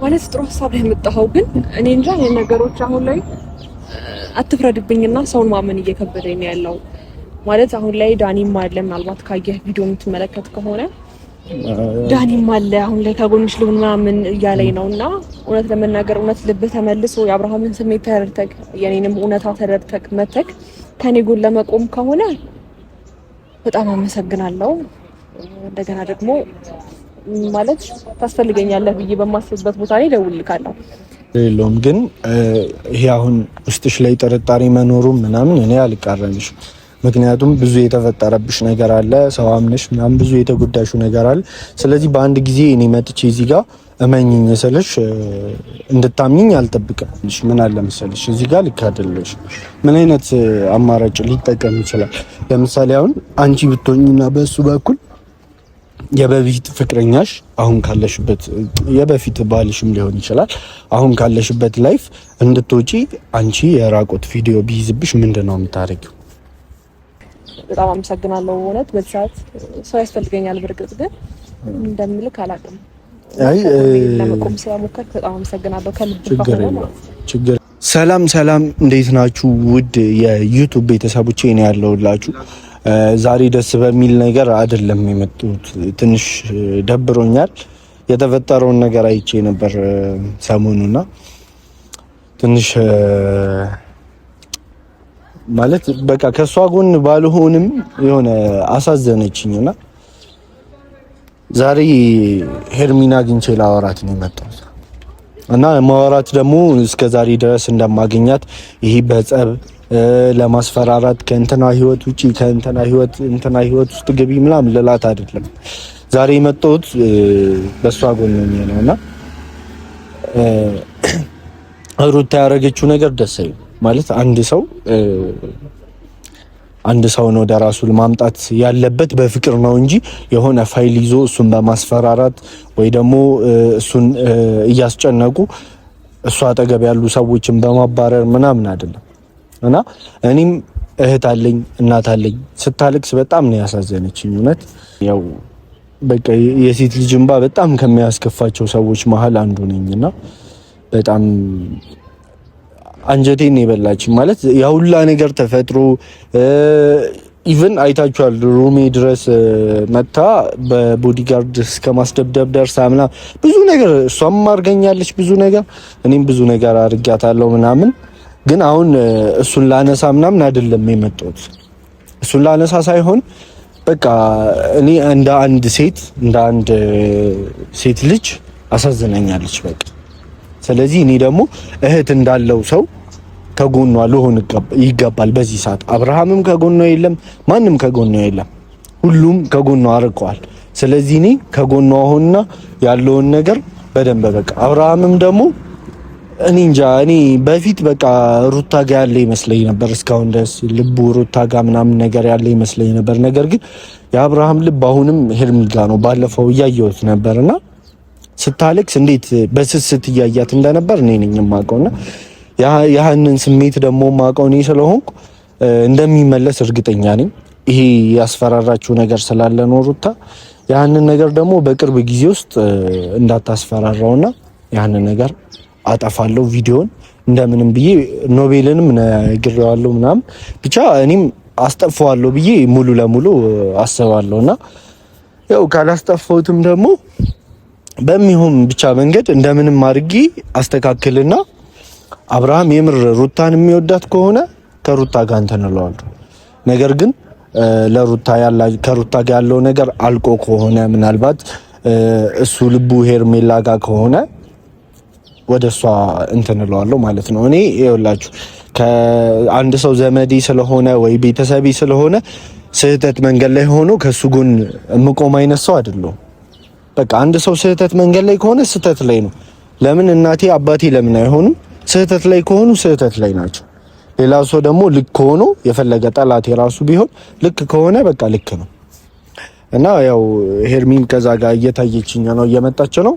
ማለት ጥሩ ሀሳብ ላይ የመጣኸው፣ ግን እኔ እንጃ ነገሮች አሁን ላይ አትፍረድብኝና ሰውን ማመን እየከበደኝ ነው ያለው። ማለት አሁን ላይ ዳኒም አለ፣ ምናልባት ካየህ ቪዲዮ የምትመለከት ከሆነ ዳኒም አለ አሁን ላይ ከጎንሽ ልሁን ምናምን እያለኝ ነው። እና እውነት ለመናገር እውነት ልብህ ተመልሶ የአብርሃምን ስሜት ተረድተህ የኔንም እውነታ ተረድተህ መተክ ከኔ ጎን ለመቆም ከሆነ በጣም አመሰግናለሁ። እንደገና ደግሞ ማለት ታስፈልገኛለህ ብዬ በማስብበት ቦታ ላይ እደውልልካለሁ። የለውም ግን ይሄ አሁን ውስጥሽ ላይ ጥርጣሬ መኖሩ ምናምን እኔ አልቃረንሽም። ምክንያቱም ብዙ የተፈጠረብሽ ነገር አለ፣ ሰው አምነሽ ምናምን ብዙ የተጎዳሽው ነገር አለ። ስለዚህ በአንድ ጊዜ እኔ መጥቼ እዚህ ጋር እመኝኝ ስልሽ እንድታምኝኝ አልጠብቅም። ምን አለ መሰለሽ እዚህ ጋር ልክ አይደለሽ። ምን አይነት አማራጭ ሊጠቀም ይችላል? ለምሳሌ አሁን አንቺ ብትሆኝና በእሱ በኩል የበፊት ፍቅረኛሽ አሁን ካለሽበት የበፊት ባልሽም ሊሆን ይችላል፣ አሁን ካለሽበት life እንድትወጪ አንቺ የራቁት ቪዲዮ ቢይዝብሽ ምንድን ነው የምታደርጊው? በጣም አመሰግናለሁ። እውነት በዚህ ሰዓት ሰው ያስፈልገኛል። በእርግጥ ግን እንደምልክ አላውቅም። አይ ለመቆም ስለሞከርክ በጣም አመሰግናለሁ ከልብ። ችግር። ሰላም ሰላም፣ እንዴት ናችሁ ውድ የዩቱብ ቤተሰቦቼ? ነው ያለሁላችሁ። ዛሬ ደስ በሚል ነገር አይደለም የመጡት። ትንሽ ደብሮኛል። የተፈጠረውን ነገር አይቼ ነበር ሰሞኑና ትንሽ ማለት በቃ ከእሷ ጎን ባልሆንም የሆነ አሳዘነችኝና ዛሬ ሄርሚና አግኝቼ ላወራት ነው የመጣሁት። እና ማወራት ደግሞ እስከ ዛሬ ድረስ እንደማገኛት ይሄ በጸብ ለማስፈራራት ከእንትና ህይወት ውጪ ከእንትና ህይወት እንትና ህይወት ውስጥ ግቢ ምናምን ልላት አይደለም። ዛሬ የመጣሁት በእሷ ጎን ነው እና ሩታ ያደረገችው ነገር ደስ አይልም። ማለት አንድ ሰው አንድ ሰውን ወደ ራሱ ማምጣት ያለበት በፍቅር ነው እንጂ የሆነ ፋይል ይዞ እሱን በማስፈራራት ወይ ደግሞ እሱን እያስጨነቁ እሱ አጠገብ ያሉ ሰዎችን በማባረር ምናምን አይደለም። እና እኔም እህት አለኝ እናት አለኝ። ስታለቅስ በጣም ነው ያሳዘነችኝ። እውነት ያው በቃ የሴት ልጅ እንባ በጣም ከሚያስከፋቸው ሰዎች መሀል አንዱ ነኝና በጣም አንጀቴን የበላችኝ። ማለት ያ ሁላ ነገር ተፈጥሮ even አይታችኋል። ሩሜ ድረስ መታ በ bodyguard እስከ ማስደብደብ ደርሳ ምናምን ብዙ ነገር እሷም አድርገኛለች፣ ብዙ ነገር እኔም ብዙ ነገር አድርጊያታለሁ ምናምን። ግን አሁን እሱን ላነሳ ምናምን አይደለም የመጣሁት። እሱን ላነሳ ሳይሆን በቃ እኔ እንደ አንድ ሴት እንደ አንድ ሴት ልጅ አሳዝነኛለች በቃ። ስለዚህ እኔ ደግሞ እህት እንዳለው ሰው ከጎኗ ልሆን ይገባል። በዚህ ሰዓት አብርሃምም ከጎኗ የለም፣ ማንም ከጎኗ የለም። ሁሉም ከጎኗ አርቀዋል። ስለዚህ እኔ ከጎኗ ሆንና ያለውን ነገር በደንብ በቃ አብርሃምም ደግሞ እኔ እንጃ እኔ በፊት በቃ ሩታ ጋ ያለ ይመስለኝ ነበር። እስካሁን ድረስ ልቡ ሩታ ጋ ምናምን ነገር ያለ ይመስለኝ ነበር። ነገር ግን የአብርሃም ልብ አሁንም ሄርሚ ጋ ነው። ባለፈው እያየሁት ነበርና ስታለቅስ እንዴት በስስት እያያት እንደነበር እኔ ነኝ የማውቀውና ያህንን ስሜት ደግሞ የማውቀው እኔ ስለሆንኩ እንደሚመለስ እርግጠኛ ነኝ። ይሄ ያስፈራራችው ነገር ስላለ ነው ሩታ ያህንን ነገር ደግሞ በቅርብ ጊዜ ውስጥ እንዳታስፈራራውና ያህንን ነገር አጠፋለሁ ቪዲዮን እንደምንም ብዬ ኖቤልንም ነግሬዋለሁ ምናምን ብቻ እኔም አስጠፋዋለሁ ብዬ ሙሉ ለሙሉ አስባለሁና ያው ካላስጠፋሁትም ደግሞ በሚሆን ብቻ መንገድ እንደምንም አድርጌ አስተካክልና አብርሃም የምር ሩታን የሚወዳት ከሆነ ከሩታ ጋር እንትን እለዋለሁ። ነገር ግን ለሩታ ያላ ከሩታ ጋር ያለው ነገር አልቆ ከሆነ ምናልባት እሱ ልቡ ሄርሜላ ጋር ከሆነ ወደ እሷ እንትን እለዋለሁ ማለት ነው። እኔ ይኸውላችሁ ከአንድ ሰው ዘመዴ ስለሆነ ወይ ቤተሰቤ ስለሆነ ስህተት መንገድ ላይ ሆኖ ከእሱ ጎን የምቆም አይነት ሰው አይደለሁም። በቃ አንድ ሰው ስህተት መንገድ ላይ ከሆነ ስህተት ላይ ነው። ለምን እናቴ አባቴ ለምን አይሆኑም? ስህተት ላይ ከሆኑ ስህተት ላይ ናቸው። ሌላ ሰው ደግሞ ልክ ሆኖ የፈለገ ጠላት የራሱ ቢሆን ልክ ከሆነ በቃ ልክ ነው። እና ያው ሄርሚን ከዛ ጋር እየታየችኝ ነው፣ እየመጣች ነው።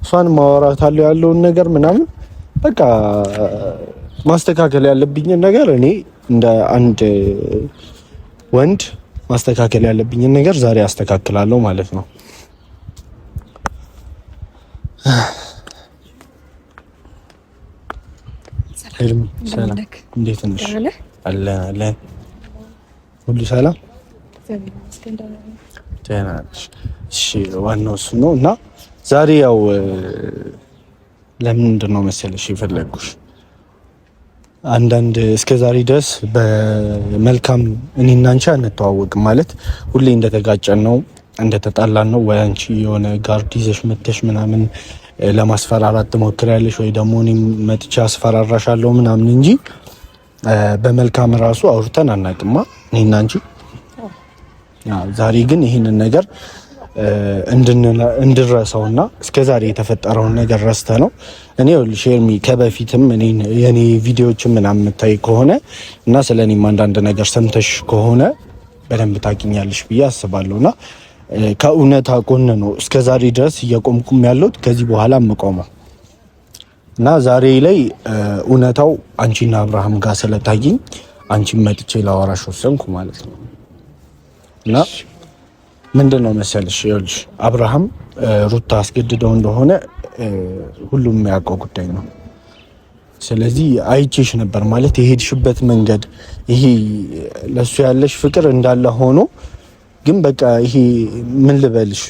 እሷን ማወራታለሁ ያለውን ነገር ምናምን በቃ ማስተካከል ያለብኝን ነገር እኔ እንደ አንድ ወንድ ማስተካከል ያለብኝን ነገር ዛሬ አስተካክላለሁ ማለት ነው። ሄርሚ ሰላም፣ እንዴት ነሽ? አለን አለን፣ ሁሉ ሰላም፣ ደህና ነሽ? እሺ፣ ዋናው እሱ ነው። እና ዛሬ ያው ለምንድን ነው መሰለሽ የፈለግኩሽ አንዳንድ እስከ ዛሬ ድረስ በመልካም እኔና አንቺ አንተዋወቅም። ማለት ሁሌ እንደተጋጨን ነው እንደተጣላን ነው። ወይ አንቺ የሆነ guard ይዘሽ መተሽ ምናምን ለማስፈራራት ትሞክሪያለሽ፣ ወይ ደግሞ እኔም መጥቼ አስፈራራሻለሁ ምናምን እንጂ በመልካም ራሱ አውርተን አናውቅማ እኔና አንቺ። ዛሬ ግን ይህንን ነገር እንድረሳውና እስከ ዛሬ የተፈጠረውን ነገር ረስተ ነው። እኔ ይኸውልሽ ኤርሚ ከበፊትም የኔ ቪዲዮዎችን ምናምን የምታይ ከሆነ እና ስለ እኔም አንዳንድ ነገር ሰምተሽ ከሆነ በደንብ ታውቂኛለሽ ብዬ አስባለሁ። እና ከእውነታ ጎን ነው እስከ ዛሬ ድረስ እየቆምኩም ያለሁት ከዚህ በኋላ የምቆመው። እና ዛሬ ላይ እውነታው አንቺና አብርሃም ጋር ስለታየኝ አንቺን መጥቼ ላወራሽ ወሰንኩ ማለት ነው። እና ምንድን ነው መሰልሽ፣ ይኸውልሽ አብርሃም ሩታ አስገድደው እንደሆነ ሁሉም የሚያውቀው ጉዳይ ነው። ስለዚህ አይቼሽ ነበር ማለት የሄድሽበት መንገድ ይሄ ለሱ ያለሽ ፍቅር እንዳለ ሆኖ ግን በቃ ይሄ ምን ልበልሽ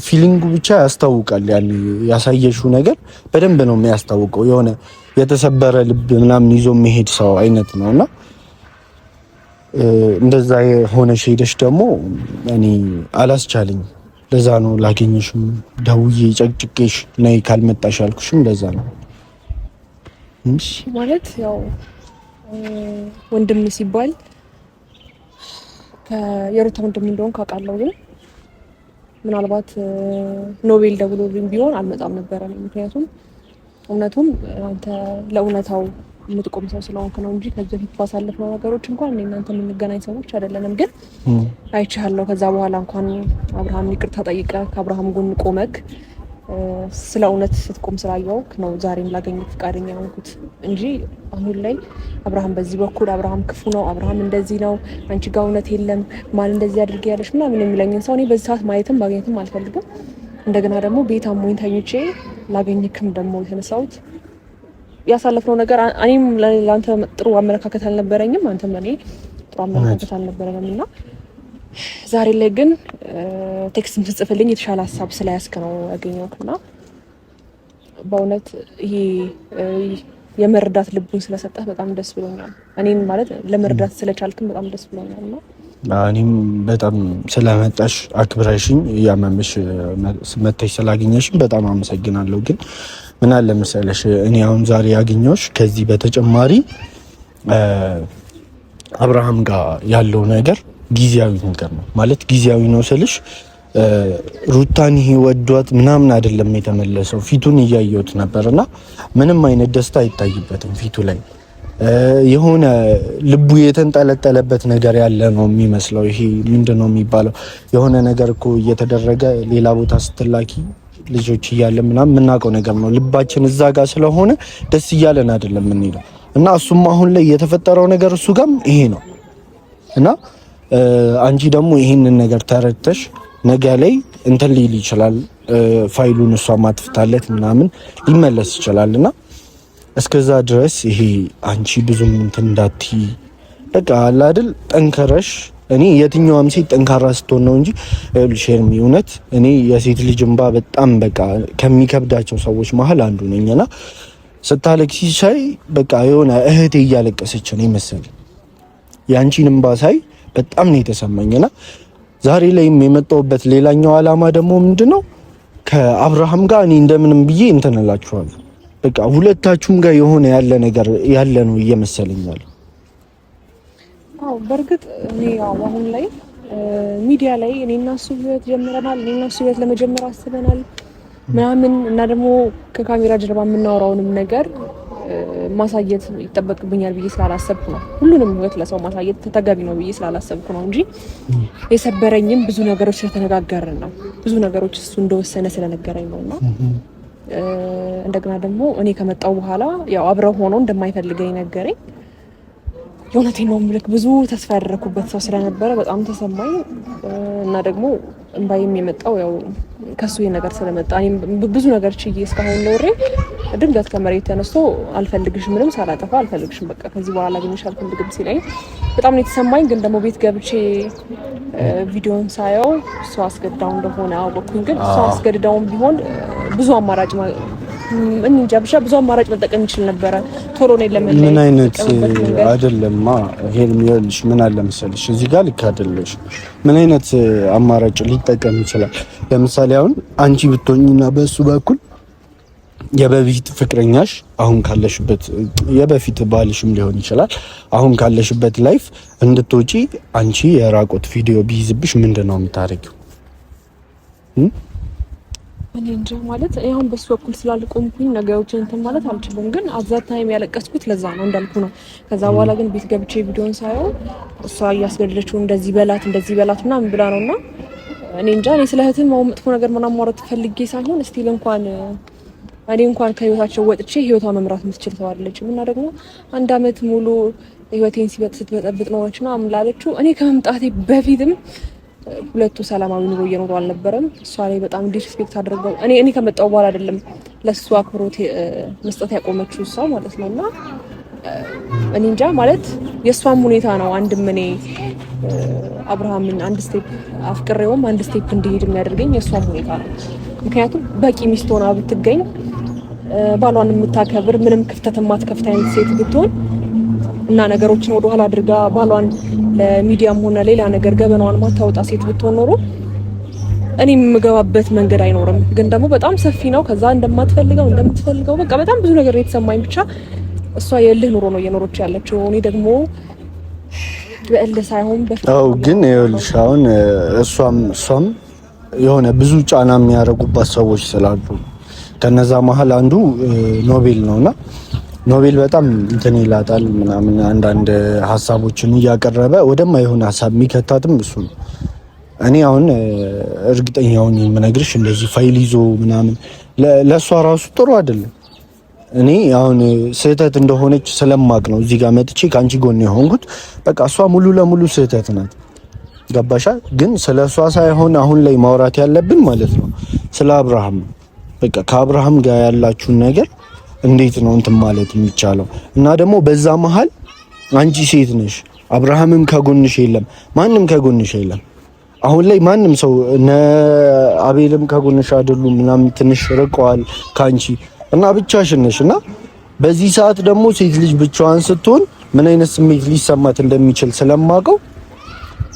feeling ኡ ብቻ ያስታውቃል። ያን ያሳየሽው ነገር በደንብ ነው የሚያስታውቀው። የሆነ የተሰበረ ልብ ምናምን ይዞ የሚሄድ ሰው አይነት ነውና እንደዛ የሆነሽ ሄደሽ ደግሞ እኔ አላስቻለኝ። ለዛ ነው ላገኘሽም ደውዬ ጨቅጭቄሽ ነይ ካልመጣሽ ያልኩሽም ለዛ ነው። ማለት ያው ወንድም ሲባል የሩታ ወንድም እንደሆን ካውቃለሁ፣ ግን ምናልባት ኖቤል ደውሎልኝ ቢሆን አልመጣም ነበረ። ምክንያቱም እውነቱም አንተ ለእውነታው የምትቆም ሰው ስለሆንክ ነው እንጂ ከዚህ በፊት ባሳለፍነው ነገሮች እንኳን እኔ እናንተ የምንገናኝ ሰዎች አይደለንም። ግን አይቻለሁ። ከዛ በኋላ እንኳን አብርሃም ይቅርታ ጠይቀ ከአብርሃም ጎን ቆመክ ስለ እውነት ስትቆም ስላየሁክ ነው ዛሬም ላገኘህ ፈቃደኛ ሆንኩት እንጂ አሁን ላይ አብርሃም በዚህ በኩል አብርሃም ክፉ ነው፣ አብርሃም እንደዚህ ነው፣ አንቺ ጋር እውነት የለም፣ ማን እንደዚህ አድርጌ ያለሽ ምናምን የሚለኝን ሰው እኔ በዚህ ሰዓት ማየትም ማግኘትም አልፈልግም። እንደገና ደግሞ ቤት አሞኝ ተኝቼ ላገኝክም ደግሞ የተነሳሁት ያሳለፍነው ነገር እኔም ለአንተ ጥሩ አመለካከት አልነበረኝም፣ አንተም ለእኔ ጥሩ አመለካከት አልነበረንም እና ዛሬ ላይ ግን text ስትጽፍልኝ የተሻለ ሀሳብ ስለያዝክ ነው ያገኘሁት እና በእውነት ይሄ የመረዳት ልቡን ስለሰጠህ በጣም ደስ ብሎኛል። እኔን ማለት ለመረዳት ስለቻልክም በጣም ደስ ብሎኛል እና እኔም በጣም ስለመጣሽ አክብረሽኝ እያመመሽ መተሽ ስላገኘሽም በጣም አመሰግናለሁ። ግን ምን አለ መሰለሽ እኔ አሁን ዛሬ ያገኘሁሽ ከዚህ በተጨማሪ አብርሃም ጋር ያለው ነገር ጊዜያዊ ነገር ነው። ማለት ጊዜያዊ ነው ስልሽ ሩታን ይሄ ወዷት ምናምን አይደለም የተመለሰው። ፊቱን እያየሁት ነበር እና ምንም አይነት ደስታ አይታይበትም ፊቱ ላይ የሆነ ልቡ የተንጠለጠለበት ነገር ያለ ነው የሚመስለው። ይሄ ምንድን ነው የሚባለው? የሆነ ነገር እኮ እየተደረገ ሌላ ቦታ ስትላኪ ልጆች እያለ ምናምን የምናውቀው ነገር ነው። ልባችን እዛ ጋር ስለሆነ ደስ እያለን አይደለም የምንሄደው እና እሱም አሁን ላይ የተፈጠረው ነገር እሱ ጋም ይሄ ነው እና አንቺ ደግሞ ይሄንን ነገር ተረድተሽ ነገ ላይ እንትን ሊል ይችላል፣ ፋይሉን እሷ ማጥፍታለት ምናምን ሊመለስ ይችላል እና እስከዛ ድረስ ይሄ አንቺ ብዙም እንትን እንዳትዪ በቃ አለ አይደል ጠንከረሽ። እኔ የትኛዋም ሴት ጠንካራ ስትሆን ነው እንጂ ይኸውልሽ ሄርሚ፣ እውነት እኔ የሴት ልጅ እንባ በጣም በቃ ከሚከብዳቸው ሰዎች መሀል አንዱ ነኝና ስታለቅሲ ሳይ በቃ የሆነ እህቴ እያለቀሰች ነው መሰለኝ። የአንቺን እንባ ሳይ በጣም ነው የተሰማኝና ዛሬ ላይም የመጣሁበት ሌላኛው አላማ ደግሞ ምንድነው ከአብርሃም ጋር እኔ እንደምንም ብዬ እንትን እላችኋለሁ። በቃ ሁለታችሁም ጋር የሆነ ያለ ነገር ያለ ነው እየመሰለኛል። አዎ በእርግጥ እኔ ያው አሁን ላይ ሚዲያ ላይ እኔ እና እሱ ህይወት ጀምረናል፣ እኔ እና እሱ ህይወት ለመጀመር አስበናል ምናምን እና ደግሞ ከካሜራ ጀርባ የምናወራውንም ነገር ማሳየት ይጠበቅብኛል ብዬ ስላላሰብኩ ነው። ሁሉንም ህይወት ለሰው ማሳየት ተገቢ ነው ብዬ ስላላሰብኩ ነው እንጂ የሰበረኝም ብዙ ነገሮች ስለተነጋገርን ነው። ብዙ ነገሮች እሱ እንደወሰነ ስለነገረኝ ነው እና እንደገና ደግሞ እኔ ከመጣው በኋላ ያው አብረው ሆኖ እንደማይፈልገኝ ነገረኝ። የእውነቴን ነው የምልክ ብዙ ተስፋ ያደረኩበት ሰው ስለነበረ በጣም ተሰማኝ እና ደግሞ እንባዬም የመጣው ያው ከሱ ይሄ ነገር ስለመጣ እኔም ብዙ ነገር ችዬ እስካሁን ኖሬ ድንገት ከመሬት ተነስቶ አልፈልግሽም፣ ምንም ሳላጠፋ አልፈልግሽም፣ በቃ ከዚህ በኋላ ላገኝሽ አልፈልግም ሲለኝ በጣም ነው የተሰማኝ። ግን ደግሞ ቤት ገብቼ ቪዲዮን ሳየው እሷ አስገድዳው እንደሆነ አወቅኩኝ። ግን እሷ አስገድዳውም ቢሆን ብዙ አማራጭ እንጃ ብቻ ብዙ አማራጭ መጠቀም ይችል ነበረ። ቶሎ ነው ለመለየት ምን አይነት አይደለማ። ይሄን ይኸውልሽ፣ ምን አለ መሰለሽ እዚህ ጋር ልክ አይደለሽ። ምን አይነት አማራጭ ሊጠቀም ይችላል? ለምሳሌ አሁን አንቺ ብትሆኝና በእሱ በኩል የበፊት ፍቅረኛሽ አሁን ካለሽበት የበፊት ባልሽም ሊሆን ይችላል፣ አሁን ካለሽበት life እንድትወጪ አንቺ የራቁት ቪዲዮ ቢይዝብሽ ምንድን ነው የምታደርጊው? እኔ እንጃ ማለት አሁን በሱ በኩል ስላልቆምኩኝ ነገሮችን እንትን ማለት አልችልም። ግን at that time ያለቀስኩት ለዛ ነው እንዳልኩ ነው። ከዛ በኋላ ግን ቤት ገብቼ ቪዲዮን ሳየው እሷ እያስገደደችው እንደዚህ በላት እንደዚህ በላት ምናምን ብላ ነው እና እኔ እንጃ እኔ ስለ እህትም አሁን መጥፎ ነገር ምናምን ማውራት ፈልጌ ሳይሆን still እንኳን እኔ እንኳን ከህይወታቸው ወጥቼ ህይወቷ መምራት የምትችል ሰው አይደለችም። እና ደግሞ አንድ አመት ሙሉ ህይወቴን ስትበጠብጥ ኖረች ምናምን ላለችው እኔ ከመምጣቴ በፊትም ሁለቱ ሰላማዊ ኑሮ እየኖሩ አልነበረም። እሷ ላይ በጣም disrespect አድርገው እኔ ከመጣሁ በኋላ አይደለም ለእሱ አክብሮት መስጠት ያቆመችው እሷ ማለት ነው። እና እኔ እንጃ ማለት የእሷም ሁኔታ ነው። አንድም እኔ አብርሃምን አንድ step አፍቅሬውም አንድ step እንዲሄድ የሚያደርገኝ የእሷም ሁኔታ ነው። ምክንያቱም በቂ ሚስት ሆና ብትገኝ ባሏን የምታከብር ምንም ክፍተት የማትከፍት አይነት ሴት ብትሆን እና ነገሮችን ወደኋላ አድርጋ ባሏን ለሚዲያም ሆነ ሌላ ነገር ገበናዋን ማታወጣ ሴት ብትሆን ኖሮ እኔ የምገባበት መንገድ አይኖርም። ግን ደግሞ በጣም ሰፊ ነው። ከዛ እንደማትፈልገው እንደምትፈልገው በቃ በጣም ብዙ ነገር የተሰማኝ ብቻ እሷ የእልህ ኑሮ ነው እየኖረች ያለችው። እኔ ደግሞ በእልህ ሳይሆን በፍቅር። ግን ይኸውልሽ አሁን እሷም የሆነ ብዙ ጫና የሚያደርጉባት ሰዎች ስላሉ ከነዛ መሀል አንዱ ኖቤል ነውና ኖቤል በጣም እንትን ይላታል ምናምን አንዳንድ ሀሳቦችን እያቀረበ ወደማይሆን ሀሳብ የሚከታትም እሱ ነው። እኔ አሁን እርግጠኛ ሆኜ የምነግርሽ እንደዚህ ፋይል ይዞ ምናምን ለእሷ ራሱ ጥሩ አይደለም። እኔ አሁን ስህተት እንደሆነች ስለማቅ ነው እዚህ ጋር መጥቼ ከአንቺ ጎን የሆንኩት። በቃ እሷ ሙሉ ለሙሉ ስህተት ናት። ገባሻ? ግን ስለ እሷ ሳይሆን አሁን ላይ ማውራት ያለብን ማለት ነው ስለ አብርሃም። በቃ ከአብርሃም ጋር ያላችሁን ነገር እንዴት ነው እንትን ማለት የሚቻለው? እና ደግሞ በዛ መሀል አንቺ ሴት ነሽ፣ አብርሃምም ከጎንሽ የለም፣ ማንም ከጎንሽ የለም። አሁን ላይ ማንም ሰው እነ አቤልም ከጎንሽ አይደሉም፣ ምናምን ትንሽ ርቀዋል ከአንቺ እና ብቻሽን ነሽ። እና በዚህ ሰዓት ደግሞ ሴት ልጅ ብቻዋን ስትሆን ምን አይነት ስሜት ሊሰማት እንደሚችል ስለማውቀው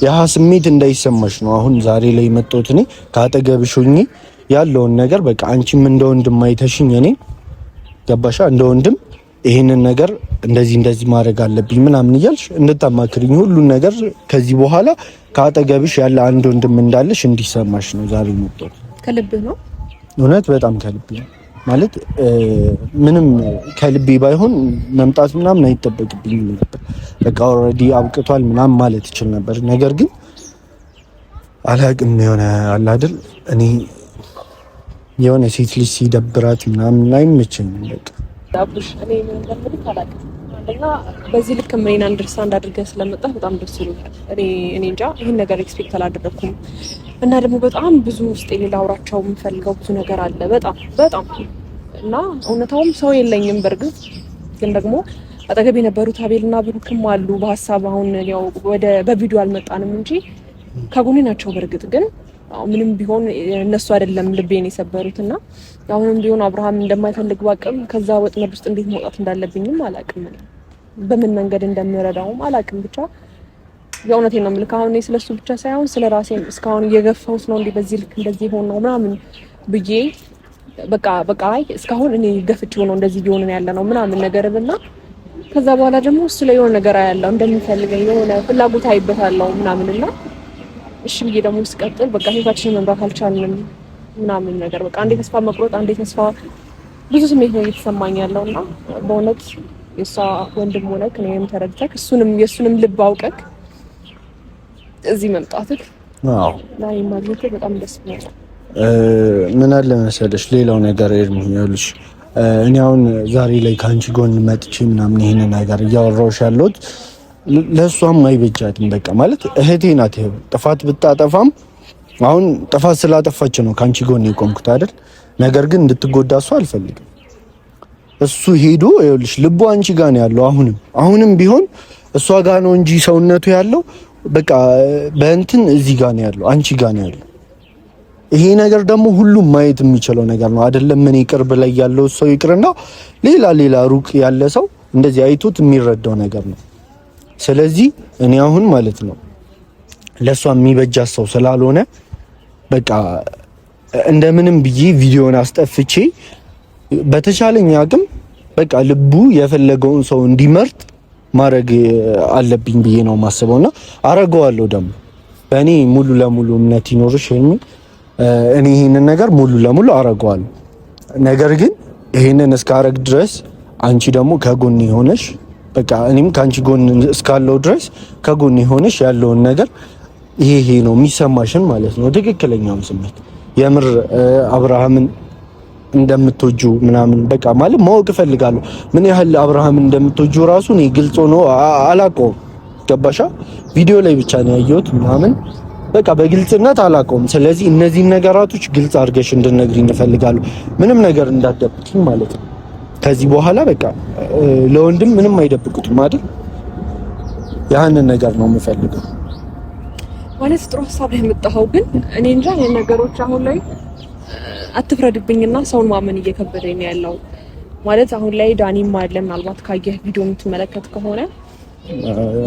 ያ ስሜት እንዳይሰማሽ ነው አሁን ዛሬ ላይ መጣሁት እኔ ከአጠገብሽ ሆኜ ያለውን ነገር በቃ አንቺም እንደ ወንድም አይተሽኝ እኔ ገባሻ እንደ ወንድም ይሄንን ነገር እንደዚህ እንደዚህ ማድረግ አለብኝ ምናምን እያልሽ እንድታማክሪኝ ሁሉን ነገር ከዚህ በኋላ ከአጠገብሽ ያለ አንድ ወንድም እንዳለሽ እንዲሰማሽ ነው ዛሬ መጣሁት። ከልብህ ነው? እውነት በጣም ከልቤ ነው። ማለት ምንም ከልቤ ባይሆን መምጣት ምናምን አይጠበቅብኝም ነበር። በቃ already አብቅቷል ምናምን ማለት ይችል ነበር። ነገር ግን አላቅም የሆነ አለ አይደል እኔ የሆነ ሴት ልጅ ሲደብራት ምናምን አይመቸኝም። በቃ አቡሽ እኔ ምን እንደምልህ አላውቅም። አንደኛ በዚህ ልክ እኔን understand አድርገህ ስለመጣህ በጣም ደስ ይሉኛል። እኔ እንጃ ይህን ነገር expect አላደረኩም። እና ደግሞ በጣም ብዙ ውስጤ ላውራቸው የምፈልገው ብዙ ነገር አለ በጣም በጣም እና እውነታውም ሰው የለኝም። በእርግጥ ግን ደግሞ አጠገብ የነበሩት አቤልና ብሩክም አሉ። በሀሳብ አሁን ያው ወደ በቪዲዮ አልመጣንም እንጂ ከጎኔ ናቸው። በእርግጥ ግን ምንም ቢሆን እነሱ አይደለም ልቤን የሰበሩት እና አሁንም ቢሆን አብርሃም እንደማይፈልግ ባቅም ከዛ ወጥመድ ውስጥ እንዴት መውጣት እንዳለብኝም አላቅም፣ በምን መንገድ እንደምረዳውም አላቅም። ብቻ የእውነቴን ነው የምልህ። አሁን ስለሱ ብቻ ሳይሆን ስለ ራሴም እስካሁን እየገፋሁት ነው እንዲህ በዚህ ልክ እንደዚህ ሆን ነው ምናምን ብዬ በቃ በቃ አይ እስካሁን እኔ ገፍቼው ነው እንደዚህ እየሆንን ያለ ነው ምናምን ነገር እና ከዛ በኋላ ደግሞ እሱ ላይ የሆነ ነገር አያለው እንደሚፈልገኝ የሆነ ፍላጎት አይበታለው ምናምን እና እሺ ብዬ ደግሞ ስቀጥል በቃ ህይወታችንን መምራት አልቻልንም ምናምን ነገር በቃ አንዴ ተስፋ መቁረጥ፣ አንዴ ተስፋ ብዙ ስሜት ነው እየተሰማኝ ያለው እና በእውነት የእሷ ወንድም ሆነክ እኔንም ተረድተክ እሱንም የእሱንም ልብ አውቀክ እዚህ መምጣትክ ላይ ማግኘት በጣም ደስ ብሎኛል። ምን አለ መሰለሽ፣ ሌላው ነገር ኤርሚ ይኸውልሽ፣ እኔ አሁን ዛሬ ላይ ከአንቺ ጎን መጥቼ ምናምን ይሄንን ነገር እያወራሁሽ ያለሁት ለእሷም አይበጃትም። በቃ ማለት እህቴ ናት። ይኸው ጥፋት ብታጠፋም አሁን ጥፋት ስላጠፋች ነው ከአንቺ ጎን የቆምኩት አይደል? ነገር ግን እንድትጎዳ እሱ አልፈልግም። እሱ ሄዶ ይኸውልሽ፣ ልቡ አንቺ ጋር ነው ያለው። አሁንም አሁንም ቢሆን እሷ ጋር ነው እንጂ ሰውነቱ ያለው በቃ በእንትን እዚህ ጋር ነው ያለው፣ አንቺ ጋር ነው ያለው። ይሄ ነገር ደግሞ ሁሉም ማየት የሚችለው ነገር ነው አይደለም? እኔ ቅርብ ላይ ያለው ሰው ይቅርና ሌላ ሌላ ሩቅ ያለ ሰው እንደዚህ አይቶት የሚረዳው ነገር ነው። ስለዚህ እኔ አሁን ማለት ነው ለእሷ የሚበጃት ሰው ስላልሆነ በቃ እንደምንም ብዬ ቪዲዮን አስጠፍቼ በተቻለኝ አቅም በቃ ልቡ የፈለገውን ሰው እንዲመርጥ ማድረግ አለብኝ ብዬ ነው የማስበው እና አረገዋለሁ። ደግሞ በእኔ ሙሉ ለሙሉ እምነት ይኖርሽ። እኔ ይሄንን ነገር ሙሉ ለሙሉ አረገዋለሁ። ነገር ግን ይሄንን እስካረግ ድረስ አንቺ ደግሞ ከጎን የሆነሽ በቃ እኔም ከአንቺ ጎን እስካለው ድረስ ከጎን የሆነሽ ያለውን ነገር ይሄ ይሄ ነው የሚሰማሽን ማለት ነው ትክክለኛውን ስሜት የምር አብርሃምን እንደምትወጁ ምናምን በቃ ማለት ማወቅ እፈልጋለሁ። ምን ያህል አብርሃምን እንደምትወጁ ራሱ እኔ ግልጽ ሆኖ አላውቀውም። ገባሻ? ቪዲዮ ላይ ብቻ ነው ያየሁት ምናምን በቃ በግልጽነት አላውቀውም። ስለዚህ እነዚህን ነገራቶች ግልጽ አድርገሽ እንድነግሪኝ እፈልጋለሁ። ምንም ነገር እንዳትደብቂኝ ማለት ነው። ከዚህ በኋላ በቃ ለወንድም ምንም አይደብቁትም አይደል? ያንን ነገር ነው የምፈልገው። ማለት ጥሩ ሀሳብ ላይ የመጣኸው ግን እኔ እንጃ ነገሮች አሁን ላይ አትፍረድብኝና ሰውን ማመን እየከበደኝ ነው ያለው። ማለት አሁን ላይ ዳኒም አለ፣ ምናልባት ካየህ ቪዲዮ የምትመለከት ከሆነ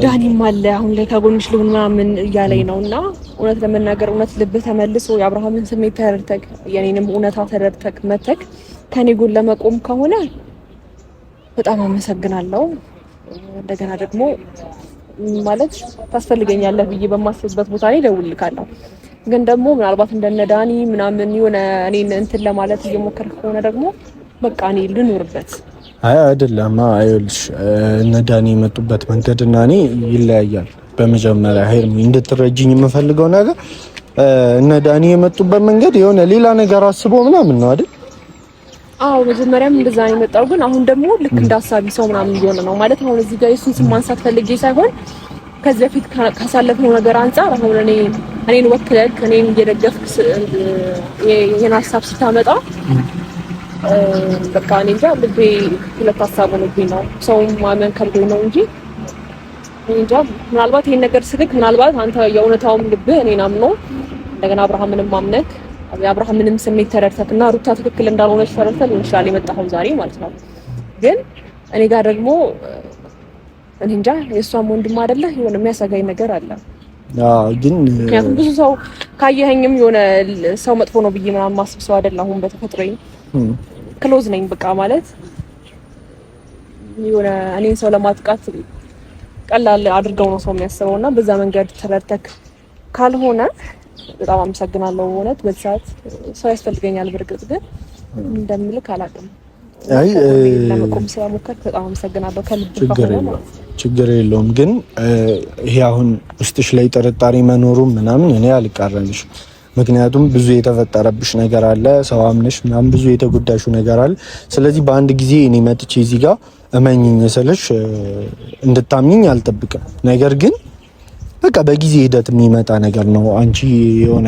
ዳኒም አለ አሁን ላይ ከጎንሽ ልሁን ምናምን እያለኝ ነው። እና እውነት ለመናገር እውነት ልብህ ተመልሶ የአብርሃምን ስሜት ተረድተክ የኔንም እውነታ ተረድተክ መተክ ከኔ ጎን ለመቆም ከሆነ በጣም አመሰግናለሁ። እንደገና ደግሞ ማለት ታስፈልገኛለህ ብዬ በማስብበት ቦታ ላይ እደውልልካለሁ። ግን ደግሞ ምናልባት እንደነ ዳኒ ምናምን የሆነ እኔን እንትን ለማለት እየሞከርክ ከሆነ ደግሞ በቃ እኔ ልኑርበት። አይ አይደለም፣ አይልሽ እነ ዳኒ የመጡበት መንገድ እና እኔ ይለያያል። በመጀመሪያ ሄርሚ እንድትረጅኝ የምፈልገው ነገር እነ ዳኒ የመጡበት መንገድ የሆነ ሌላ ነገር አስቦ ምናምን ነው አይደል? አዎ መጀመሪያም እንደዛ ነው የመጣው። ግን አሁን ደግሞ ልክ እንዳሳቢ ሰው ምናምን እየሆነ ነው ማለት አሁን እዚህ ጋር የሱን ስም ማንሳት ፈልጌ ሳይሆን ከዚህ በፊት ካሳለፍነው ነገር አንጻር አሁን እኔ እኔን ወክለክ እኔን እየደገፍክ ይሄን ሀሳብ ስታመጣ በቃ እኔ እንጃ ልቤ ሁለት ሀሳብ ሆኖብኝ ነው። ሰውም ማመን ከብዶኝ ነው እንጂ እኔ እንጃ ምናልባት ይሄን ነገር ስልክ ምናልባት አንተ የእውነታውም ልብህ እኔን አምኖ እንደገና አብርሃምንም አምነክ የአብርሃምንም ስሜት ተረድተክ እና ሩታ ትክክል እንዳልሆነች ተረድተህ ሊሆን ይችላል የመጣኸው ዛሬ ማለት ነው። ግን እኔ ጋር ደግሞ እኔ እንጃ የእሷም ወንድም አይደለ የሆነ የሚያሰጋኝ ነገር አለ። ግን ምክንያቱም ብዙ ሰው ካየኸኝም የሆነ ሰው መጥፎ ነው ብዬ ምናምን ማስብ ሰው አይደለ። አሁን በተፈጥሮዬ close ነኝ በቃ ማለት የሆነ እኔን ሰው ለማጥቃት ቀላል አድርገው ነው ሰው የሚያስበው እና በዛ መንገድ ተረድተክ ካልሆነ በጣም አመሰግናለሁ። እውነት በዚህ ሰዓት ሰው ያስፈልገኛል። በእርግጥ ግን እንደምልክ አላውቅም። አይ ለመቆም ስለሞከርክ በጣም አመሰግናለሁ ከልብ። ችግር የለውም። ግን ይሄ አሁን ውስጥሽ ላይ ጥርጣሬ መኖሩ ምናምን እኔ አልቃረንሽም። ምክንያቱም ብዙ የተፈጠረብሽ ነገር አለ፣ ሰው አምነሽ ምናምን ብዙ የተጎዳሽው ነገር አለ። ስለዚህ በአንድ ጊዜ እኔ መጥቼ እዚህ ጋር እመኝኝ ስልሽ እንድታምኝኝ አልጠብቅም። ነገር ግን በቃ በጊዜ ሂደት የሚመጣ ነገር ነው። አንቺ የሆነ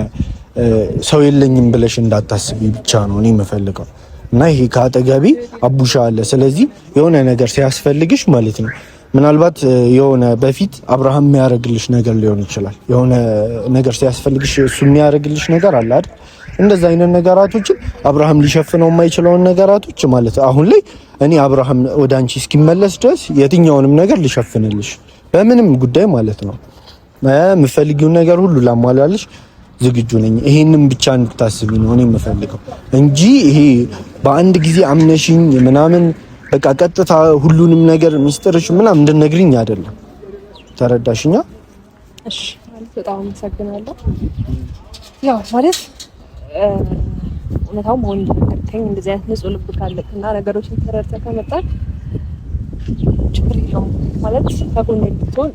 ሰው የለኝም ብለሽ እንዳታስቢ ብቻ ነው እኔ የምፈልገው እና ይሄ ከአጠገቤ አቡሻ አለ። ስለዚህ የሆነ ነገር ሲያስፈልግሽ ማለት ነው ምናልባት የሆነ በፊት አብርሃም የሚያደርግልሽ ነገር ሊሆን ይችላል። የሆነ ነገር ሲያስፈልግሽ እሱ የሚያደርግልሽ ነገር አለ አይደል? እንደዛ አይነት ነገራቶችን አብርሃም ሊሸፍነው የማይችለውን ነገራቶች ማለት አሁን ላይ እኔ አብርሃም ወደ አንቺ እስኪመለስ ድረስ የትኛውንም ነገር ሊሸፍንልሽ በምንም ጉዳይ ማለት ነው የምፈልጊውን ነገር ሁሉ ላሟላልሽ ዝግጁ ነኝ። ይሄንን ብቻ እንድታስቢ ነው እኔ የምፈልገው እንጂ ይሄ በአንድ ጊዜ አምነሽኝ ምናምን በቃ ቀጥታ ሁሉንም ነገር ሚስጥርሽ ምናምን እንድነግሪኝ አይደለም። ተረዳሽኛ? እሺ፣ ማለት በጣም አመሰግናለሁ። ያው ማለት እውነታው መሆን እንደነገርከኝ እንደዚህ አይነት ንጹህ ልብ ካለክ እና ነገሮችን ተረድተህ ከመጣህ ችግር የለውም ማለት ከጎኔ እንድትሆን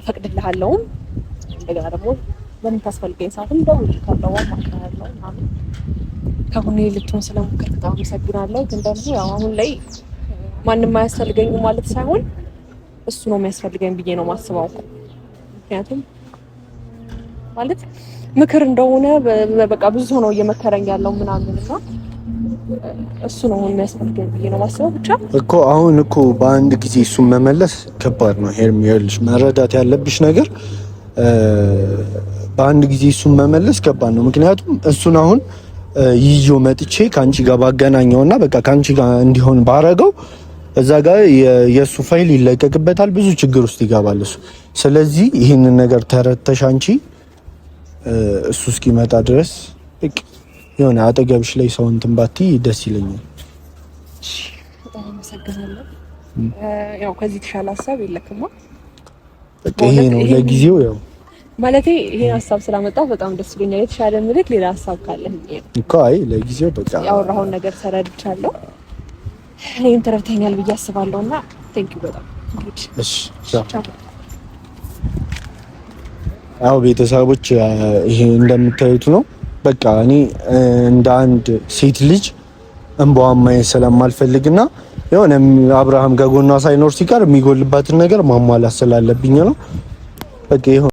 እፈቅድልሃለሁም። እንደገና ደግሞ በምታስፈልገኝ ሰዓትም እደውልልሃለሁ፣ አማክርሃለሁ ምናምን ከጎኔ ልትሆን ስለሞከርክ በጣም አመሰግናለሁ። ግን ደግሞ ያው አሁን ላይ ማንም አያስፈልገኝም ማለት ሳይሆን እሱ ነው የሚያስፈልገኝ ብዬ ነው ማስበው። ምክንያቱም ማለት ምክር እንደሆነ በቃ ብዙ ሰው ነው እየመከረኝ ያለው ምናምን እና እሱ ነው የሚያስፈልገኝ ብዬ ነው ማስበው። ብቻ እኮ አሁን እኮ በአንድ ጊዜ እሱን መመለስ ከባድ ነው። ሄርሚ ይኸውልሽ መረዳት ያለብሽ ነገር በአንድ ጊዜ እሱን መመለስ ከባድ ነው። ምክንያቱም እሱን አሁን ይዤው መጥቼ ከአንቺ ጋር ባገናኘውና በቃ ከአንቺ ጋር እንዲሆን ባረገው እዛ ጋር የእሱ ፋይል ይለቀቅበታል፣ ብዙ ችግር ውስጥ ይገባል እሱ። ስለዚህ ይህንን ነገር ተረድተሽ አንቺ እሱ እስኪመጣ ድረስ የሆነ አጠገብሽ ላይ ሰው እንትን ባትይ ደስ ይለኛል። በጣም አመሰግናለሁ። ያው ከዚህ የተሻለ ሀሳብ የለክማ። በቃ ይሄ ነው ለጊዜው። ያው ማለቴ ይሄን ሀሳብ ስላመጣ በጣም ደስ ብሎኛል። የተሻለ ምልክ ሌላ ሀሳብ ካለ እኮ አይ ለጊዜው በቃ ያወራኸውን ነገር ተረድቻለሁ። እኔም ተረድተኛል ብዬ አስባለሁ እና thank you በጣም። እሺ ያው ቤተሰቦች ይሄ እንደምታዩት ነው። በቃ እኔ እንደ አንድ ሴት ልጅ እንባዋን ማየት ስለማልፈልግና የሆነ አብርሃም ከጎኗ ሳይኖር ሲቀር የሚጎልባትን ነገር ማሟላት ስላለብኝ ነው። በቃ ይሄ